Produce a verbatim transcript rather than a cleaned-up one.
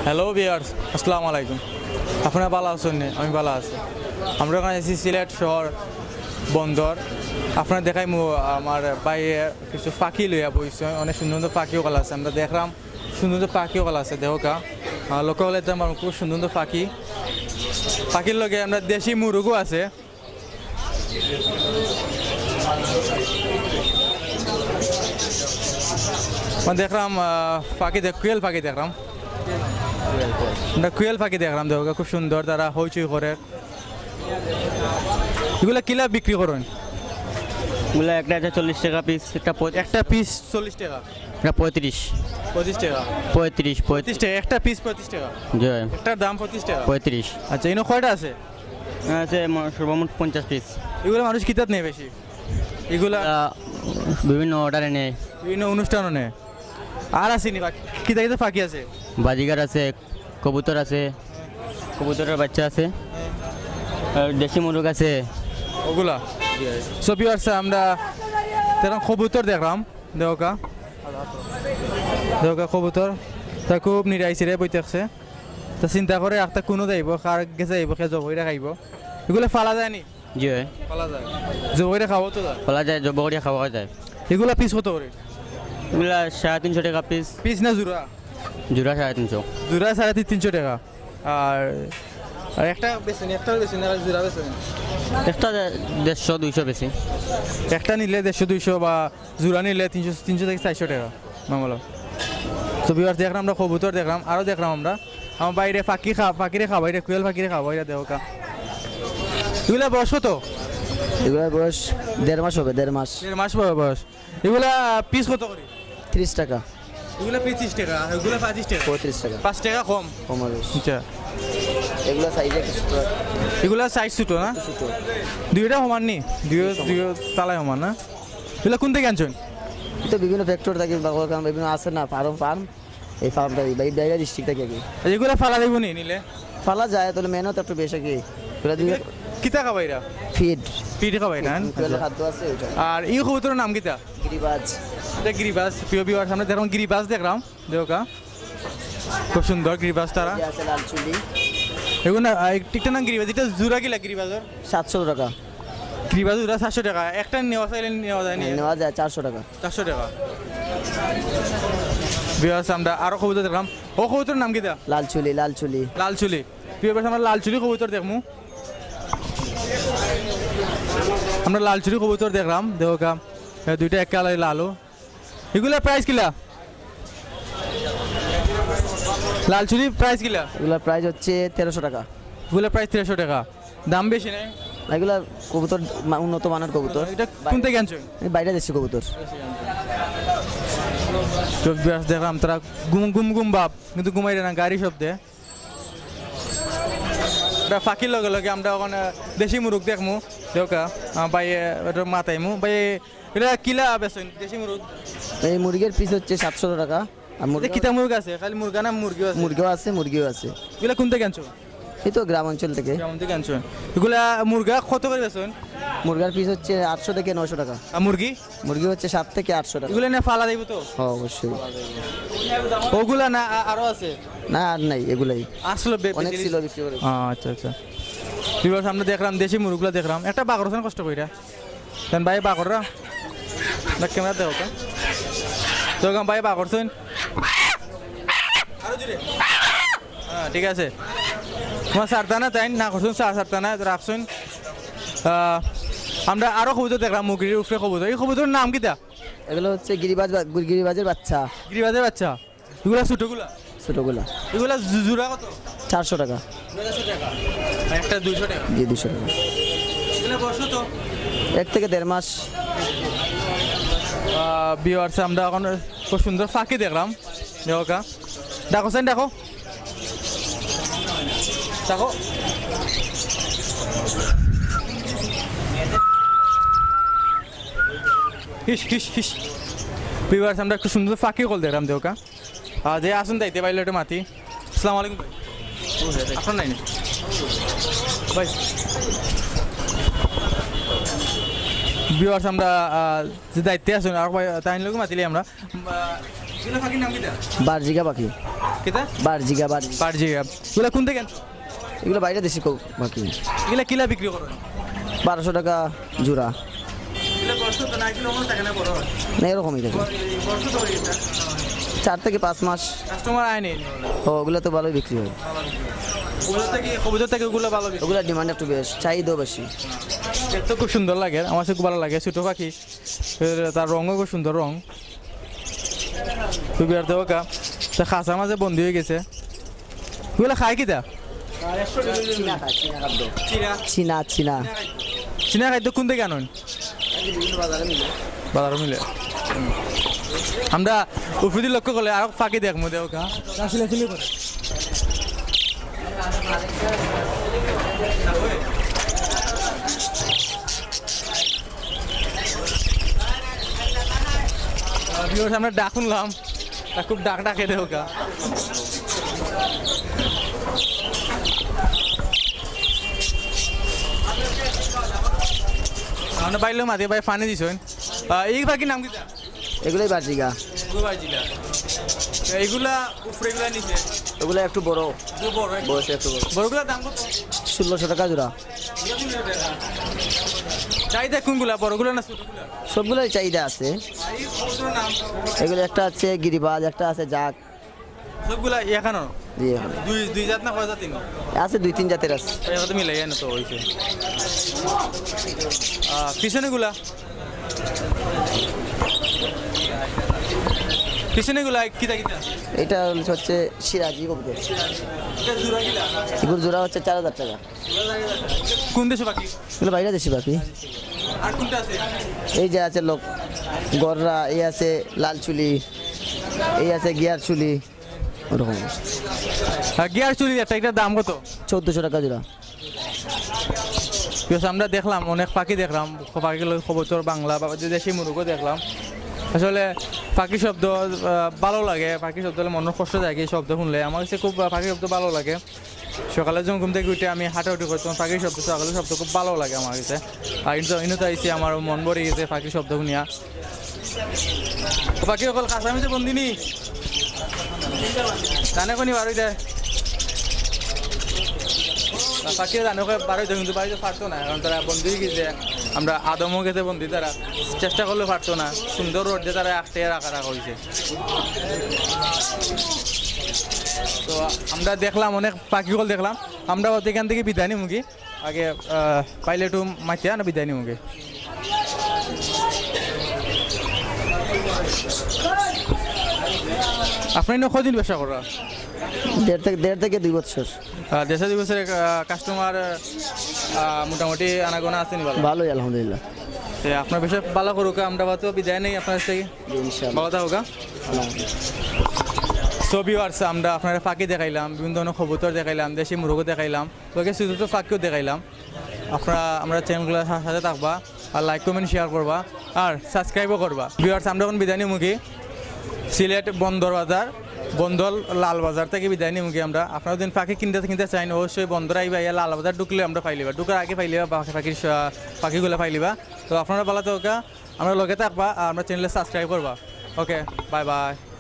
Hello viewers, আসসালামু আলাইকুম। আপনারা ভালা আছইন নি? আমি ভালা আছি। আমরা অখন আছি সিলেট শহর বন্দর। আপনারারে দেখাইমু আমার ভাইয়ে কিছু পাখি লইয়া বইছে, অনেক সুন্দর সুন্দর পাখি অকল আছে। আমরা দেখরাম সুন্দর সুন্দর পাখি অকল আছে, দেখউক্কা। আহ, লক্ষ্য করলে দেখতাম পারমু খুব সুন্দর সুন্দর পাখি। পাখির লগে আমরা দেশি মুরগও আছে। মানে দেখরাম, আহ, পাখি দেখ-, কুয়েল পাখি দেখরাম। আমরা কুয়েল পাখি দেখরাম, দেখউক্কা, খুব সুন্দর, তারা হইচই করে। ইগুলা কিলা বিক্রি করইন? ইগুলা একটা আছে চল্লিশ টাকা পিস, একটা পঁয়-, একটা পিস চল্লিশ টাকা। এটা পঁয়ত্রিশ। পঁচিশ টাকা। পঁয়ত্রিশ, পঁয়ত্রিশ। পঁচিশ টাকা, একটা পিস পঁচিশ টাকা। জি। একটার দাম পঁচিশ টাকা। পঁয়ত্রিশ। আচ্ছা, ইনো কয়টা আছে? আছে ম-, সর্বমোট পঞ্চাশ পিস। ইগুলা মানুষ কিতাত নেয় বেশি? ইগুলা আহ, বিভিন্ন অর্ডারে নেয়। বিভিন্ন অনুষ্ঠানও নেয়। আর আছে নি বাকি? কিতা কিতা পাখি আছে? বাজিগার আছে, কবুতর আছে, কবুতরের বাচ্চা আছে, আর দেশি মুরগ আছে। ওগুলা? So ভিউয়ার্স, আমরা দেখরাম কবুতর দেখরাম, দেখউক্কা। দেখউক্কা কবুতর, তা খুব নিরাইছে রে, বই থাকছে। তা চিন্তা করে একটা কুনু যাইবো, কার গেছে যাইবো, কে জব কইরা খাইবো। ইগুলা ফালা যায় নি? জি অয়। ফালা যায়। জব কইরা খাওয়া তো যায়? ফালা যায়, জব করিয়া খাওয়া যায়। ইগুলা পিস কত করে? ইগুলা সাড়ে তিনশো টাকা পিস। পিস না জোড়া? জোড়া সাড়ে তিনশো। জোড়া সাড়ে তিন-, তিনশো টাকা। আর, আর একটা বেচইন, একটা বেচইন, আর জোড়া বেচইন। একটা দে-, দেড়শো, দুইশো বেশি। একটা নিলে দেড়শো, দুইশো বা জোড়া নিলে তিনশো, তিনশো থাকি চাইরশো টাকা মামলা। So ভিউয়ার্স, দেখরাম আমরা কবুতর দেখরাম, আরও দেখরাম আমরা। আমার ভাইরে পাখি খা-, পাখিরে খাওয়াইরা, কুয়েল পাখিরে খাওয়াইরা, দেখউক্কা। ইগুলা বয়স কত? ইগুলার বয়স দেড় মাস হবে, দেড় মাস। দেড় মাস বয়-, বয়স। ইগুলা পিস কত করি? ত্রিশ টাকা। ইগুলা পিস ত্রিশ টাকা, আর ইগুলা পঁচিশ টাকা। পঁয়ত্রিশ টাকা। পাঁচ টাকা কম। কম হবে। আচ্ছা। এগুলা সাইজে একটু ছোট। ইগুলা সাইজ ছোট না? ছোট। দুইটা সমান নি? দুইও, সমান। দুইও তালাই সমান না? ইগুলা কুন থাকি আনছইন? এই তো বিভিন্ন ফ্যাক্টরি থাকি, বা ওখানে বিভিন্ন আছে না, ফার্ম, ফার্ম। এই ফার্মটা, এই বাই-, বাইরে ডিস্ট্রিক্ট থাকি আর কি। ইগুলা ফালা যাইবো নি নিলে? ফালা যায়, তবে মেহনত একটু বেশি আর কি। এগুলা দিলে কিতা খাবাইরা? ফিড। ফিড খাবাইরা, ফিড, হ্যাঁ? কুয়েলের আচ্ছা। খাদ্য আছে ওইটা। আর ই কবুতরের নাম কিতা? গিরিবাজ। এটা গিরিবাজ, প্রিয় ভিউয়ার্স, আমরা দেখরাম গিরিবাজ দেখরাম, দেখউক্কা। খুব সুন্দর গিরিবাজ তারা। এই আছে লাল চুলি। এগুলো না, আহ, একটা নাম গিরিবাজ, এটা জোড়া কিলা গিরিবাজর? সাতশো টাকা। গিরিবাজ জোড়া সাতশো টাকা, একটা নেওয়া চাইলে নেওয়া যায় নি? হ্যাঁ, নেওয়া যায় চারশো টাকা। চারশো টাকা। ভিউয়ার্স, আমরা আরো কবুতর দেখরাম। ও কবুতরের নাম কিতা? লাল চুলি, লাল চুলি। লাল চুলি। ভিউয়ার্স, আমরা লাল চুলি কবুতর দেখমু। আমরা লাল চুলি কবুতর দেখরাম, দেখউক্কা, এ, দুইটা এক কালার লালও। ইগুলা প্রাইস কিলা? লাল চুলি প্রাইস কিলা? এগুলার প্রাইস হচ্ছে তেরোশো টাকা। ইগুলা প্রাইস তেরোশো টাকা। দাম বেশি নাই? এগুলা কবুতর মা-, উন্নত মানের কবুতর। এটা কোন থাকি আনছো? এই বাইরে দেশি কবুতর। তো ভিউয়ার্স, দেখরাম তারা ঘুম, ঘুম, ঘুম ভাব, কিন্তু ঘুমাইরা না, গাড়ি শব্দে। এটা পাখির লগে লগে আমরা অখন দেশি মুরগ দেখমু। দেখউক্কা, আহ, ভাই, এ, এটা মাতাইমু। ভাই, এটা কিলা বেচইন দেশি মুরগ? এই মুরগির পিস হচ্ছে সাতশো টাকা। আর মুরগি এটা কিতা মুরগ আছে? খালি মুরগা না মুরগিও আছে? মুরগিও আছে, মুরগিও আছে। এগুলা কোন থাকি আনছো? এই তো গ্রাম অঞ্চল থেকে। গ্রাম থাকি আনছো। এগুলা মুরগা কত করি বেচইন? মুরগার পিস হচ্ছে আটশো থেকে নয়শো টাকা। আর মুরগি? মুরগি হচ্ছে সাত থেকে আটশো টাকা। এগুলা না ফালা যাইবো তো? হ্যাঁ, অবশ্যই। ওগুলা না আ-, আরো আছে? না, আর নাই, এগুলাই। আসলে বে-, অনেক বেশি ছিল বিক্রি করে। আচ্ছা, আচ্ছা। ভিউয়ার্স, আমরা দেখরাম, দেশি মুরগগুলা দেখরাম। একটা বাগর আছেন কষ্ট কইরা। দেন ভাই বাগররা। না, ক্যামেরা দেখো তো। তো ভাই বাগরছেন। আরো জোরে। হ্যাঁ, ঠিক আছে। তোমার সারতানা তাই না করছুন, সার-, সারতানা রাখছুন। আহ, আমরা আরো কবুতর দেখরাম, মুগরির উপরে কবুতর। এই কবুতরের নাম কিতা? এগুলো হচ্ছে গিরিবাজ বা-, গিরিবাজের বাচ্চা। গিরিবাজের বাচ্চা? এগুলা ছোটগুলা? ছোটগুলা। এগুলা জু-, জোড়া কত? চারশো টাকা। জোড়া চারশো টাকা। আর একটা দুইশো টাকা? জি, দুইশো টাকা। এগুলা বয়স কত? এক থেকে দেড় মাস। আহ, ভিউয়ার্স, আমরা অখন খুব সুন্দর পাখি দেখরাম। দেখউক্কা। ডাকো, সেন ডাকো। ডাকো। হিস, হিস, হিস। ভিউয়ার্স, আমরা একটু সুন্দর পাখি অকল দেখরাম, দেখউক্কা। আহ, যে আছইন দায়িত্বে ভাই, লগে মাতি। আসসালামু আলাইকুম ভাই। আছইন নাই নি? ভাই। ভিউয়ার্স, আমরা, আহ, যে দায়িত্বে আছইন, আর ভাই, তাইন লগে মাতিলি আমরা। আহ, এগুলা পাখির নাম কিতা? বার্জিকা পাখি। কিতা? বারজিগা, বারজিগা। বারজিগা। এগুলা কোন থাকি আনছো? এগুলা বাইরে দেশি কবুতর পাখি। এগুলা কিলা বিক্রি করো? বারোশো টাকা জোড়া। এগুলা বয়স তো না, এগুলা অন্য থাকে না, বড় হয়। না, এরকমই থাকে। বয়স তো হয়ে গেছে। চার থেকে পাঁচ মাস। কাস্টমার আয় নেই? ও, ওগুলা তো ভালোই বিক্রি হয়। কবুতর থাকি, কবুতর থাকি ওগুলা ভালো বিক্রি? ওগুলা ডিমান্ড একটু বেশ, চাহিদাও বেশি। এত খুব সুন্দর লাগে, আমার কাছে খুব ভালো লাগে, ছোট পাখি। এর, তার রঙও খুব সুন্দর রং। খুবই আর দেওয়া কা, তা খাঁচার মাঝে বন্দি হয়ে গেছে। ওগুলা খায় কিতা? চীনা খায়, চীনা খাদ্য। চীনা? চীনা, চীনা। চীনা খাদ্য কোন থাকি আনইন? বাজারো মিলে। আমরা উপরেদি লক্ষ্য করলে আরো পাখি দেখমু, দেওয়া কা। ভিউয়ার্স, আমরা ডাক শুনলাম, তা খুব ডাক ডাকে দেওয়া কা। আমরা বাইরে মাঝে ভাই পানি দিছইন। আহ, এই পাখির নাম কিতা? এগুলাই বারজিগা। এগুলো বারজিগা। এইগুলা উপরে, এগুলা নিচে? এগুলা একটু বড়। একটু বড়, একটু বয়সে একটু বড়। বড়গুলার দাম কত? ষোলোশো টাকা জোড়া। চাহিদা কোনগুলা, বড়গুলা না ছোটগুলা? সবগুলোই চাহিদা আছে। আর এই কবুতরের নাম? এগুলো একটা আছে গিরিবাজ, একটা আছে জাক। সবগুলা এখানো? জি, এখানো। দুই, দুই জাত না কয় জাত ইনো? আছে, দুই তিন জাতের আছে। এই কত মিলাই এনে তো হইছে। আহ, পিছনেগুলা? পিছনেগুলা কিতা কিতা? এটা হচ্ছে সিরাজি কবুতর। এটা জোড়া কিলা? এগুলো জোড়া হচ্ছে চার হাজার টাকা। কোন দেশি পাখি? এগুলো বাইরে দেশি পাখি। আর কোনটা আছে? এই যে আছে লোক গররা, এই আছে লাল চুলি, এই আছে গিয়ার চুলি, ওরকম। আর গিয়ার চুলি একটা, এটার দাম কত? চোদ্দোশো টাকা জোড়া। Because আমরা দেখলাম, অনেক পাখি দেখলাম, পাখিগুলো কবুতর বাংলা বা যে দেশি মুরগও দেখলাম। আসলে পাখি শব্দ, আহ, ভালো লাগে, পাখি শব্দ হলে মনের কষ্ট যায় কি শব্দ শুনলে। আমার কাছে খুব, আহ, পাখি শব্দ ভালো লাগে। সকালে যখন ঘুম থেকে উঠে আমি হাঁটাহুটি করতাম, পাখির শব্দ, সকালের শব্দ খুব ভালো লাগে আমার কাছে। আর ইনো তো, ইনো তো আইছি, আমার মন ভরে গেছে পাখির শব্দ শুনিয়া। পাখি অকল খাঁচার মাঝে বন্দি নি? জানে কোনি বারই দেয়? পাখিরা জানে ওকে বারই দেয়, কিন্তু বারই তো পারতো না, কারণ তারা বন্দি হয়ে গেছে। আমরা আদমও গেছে বন্দি, তারা চেষ্টা করলেও পারতো না। সুন্দর রোড দিয়ে তারা আটকে রাখা রাখা হয়েছে। তো আমরা দেখলাম, অনেক পাখি অকল দেখলাম। আমরা হয়তো এখান থেকে বিদায় নিমুগি। আগে, আহ, পাইলে একটু মাতিয়া না বিদায় নিমুগি। আপনি ইনো কদিন ব্যবসা করা? দেড় থেকে, দেড় থেকে দুই বছর। আহ, দেড় দুই বছরের, আহ, কাস্টমার, আহ, মোটামুটি আনাগোনা আছে নি ভালো? ভালোই, আলহামদুলিল্লাহ। তে আপনার ব্যবসা ভালো করুক, আমরা তো বিদায় নেই আপনার কাছ থেকে। জি, ইনশাআল্লাহ। ভালো থাকুক, হ্যাঁ? আল্লাহ হাফেজ। So viewers, আমরা আপনারা পাখি দেখাইলাম, বিভিন্ন ধরনের কবুতর দেখাইলাম, দেশি মুরগও দেখাইলাম, লগে ছোট ছোট পাখিও দেখাইলাম। আপনারা আমরা চ্যানেলগুলোর সা-, সাথে থাকবা, আর like, comment, share করবা, আর subscribeও করবা। Viewers, আমরা এখন বিদায় নিমুগি সিলেট বন্দর বাজার, বন্দর লাল বাজার থেকে বিদায় নিমুগি আমরা। আপনারা যদি পাখি কিনতে, কিনতে চাইন, অবশ্যই বন্দর আইবা, ইয়া লাল বাজার ঢুকলে আমরা পাইলিবা, ঢুকার আগে পাইলিবা, পাখি, পাখির সা-, পাখিগুলো পাইলিবা। তো আপনারা ভালো থাকুক, আমরা লগে থাকবা, আর আমরা চ্যানেলে subscribe করবা। Okay, bye bye.